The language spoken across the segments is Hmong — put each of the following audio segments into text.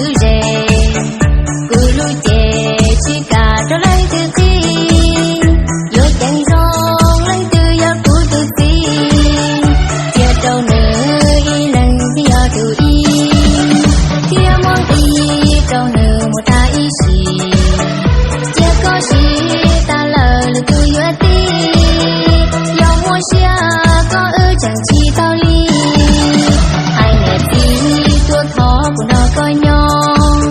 kwv ze. Kuv lub cev tsis kam rau leej twg qhib, yuav ceev zoo leej twg yog kuv tus txiv. Cia rau nws ib leeg thiaj yog tus ib, thiab muab nqi rau nws mus tag ib sim. Cia koj siv tag lawm lwm tus yuav tib, yog muaj siab koj wb tseem tsis tau li. Hais niam txiv tuaj thov kuv nrog koj nyob,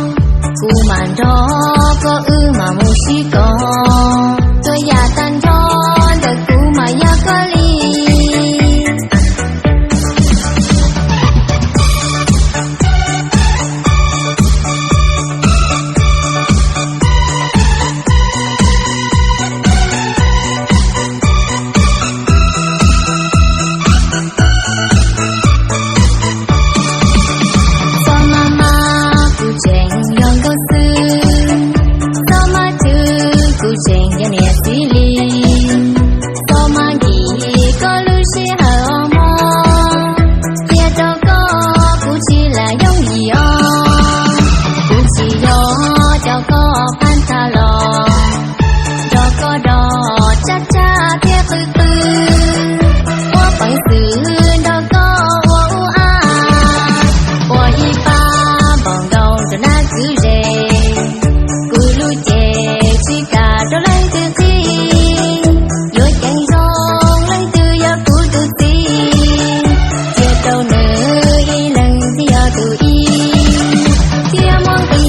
kuv mam nrog koj wb mam mus sib koom, txhua yam tag nrho ntawm kuv mas yog koj li. Txhob maj maj, kuv tseem yog nkauj xwb, txhob maj chwv, kuv tseem yog niam txiv li. Txhob maj nkim koj lub sij hawm os mog, qhia rau koj kuv tsis lam yooj yim os. Kuv tsis yog cov koj phab ntsa los, nrog koj dos tsab tsab thiab qw qw, muab peev xwm nrog koj ua ub a, ua ib pab npaum nkaus rau nab kwv ze. Kuv lub cev tsis kam rau leej twg qhib, yuav ceev zoo leej twg yog kuv tus txiv. Cia rau nws ib leeg thiaj yog tus ib, thiab muab nqi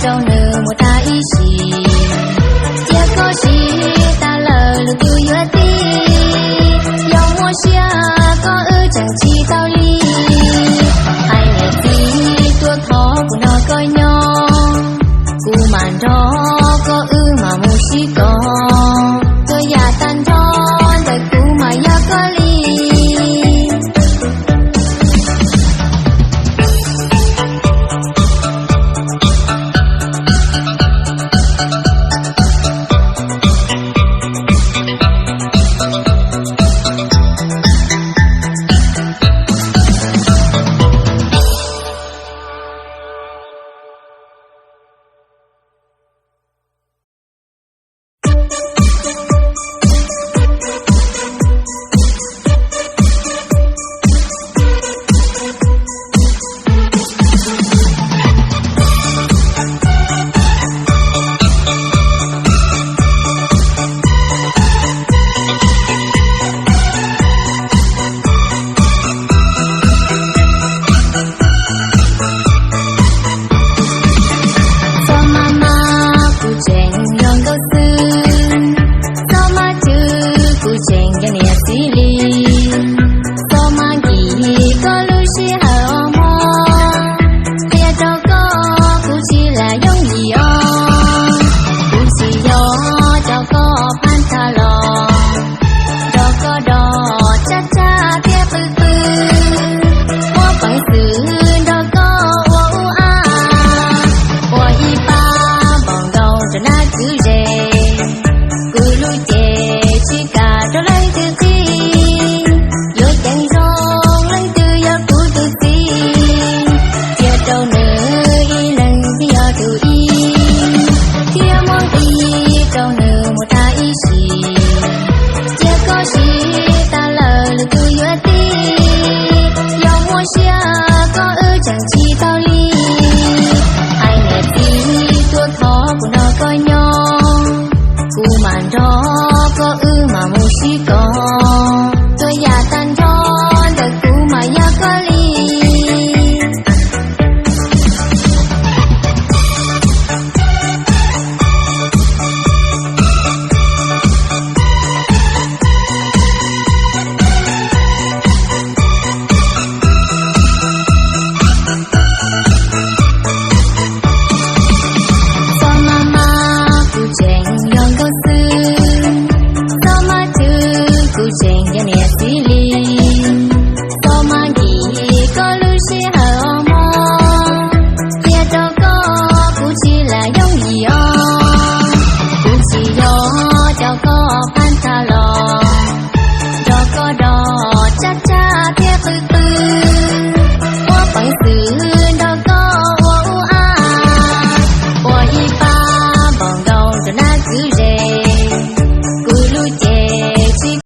rau nws mus tag ib sim. Cia koj siv tag lawm lwm tus yuav tib, yog muaj siab koj wb tseem tsis tau li. Hais niam txiv tuaj thov kuv nrog koj nyob, kuv mam nrog koj wb mam mus sib koom, txhua yam tag nrho ntawm kuv mas yog koj li.